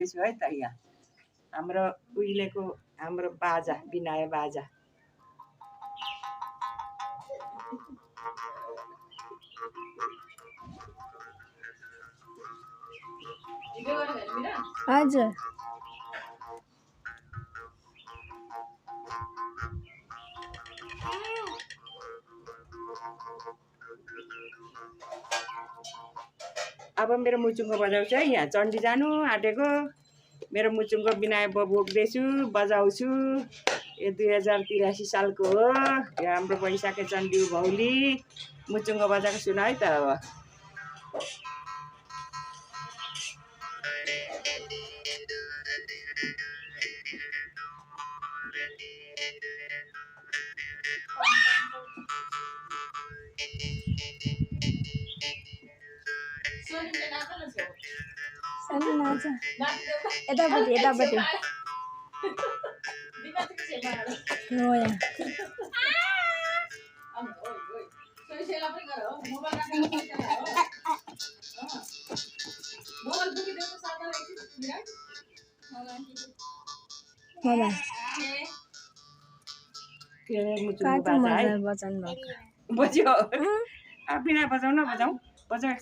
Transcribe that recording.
छु है त यहाँ हाम्रो उहिलेको हाम्रो बाजा बिनाए बाजा हजुर अब मेरो मुचुङ्गो बजाउँछु है यहाँ चण्डी जानु आँटेको मेरो मुचुङ्गो बिनाए बोक्दैछु बजाउँछु यो 2083 सालको हो यो हाम्रो पैसाको चण्डी भौली मुचुङ्गो बजाएको सुन है त अब सानो नाच यतापट्टि यतापट्टि नयाँ मुचुङ्गो बाजा है बजाउनु भएको बज्यो बिना बजाउन बजाउँ बजाऊ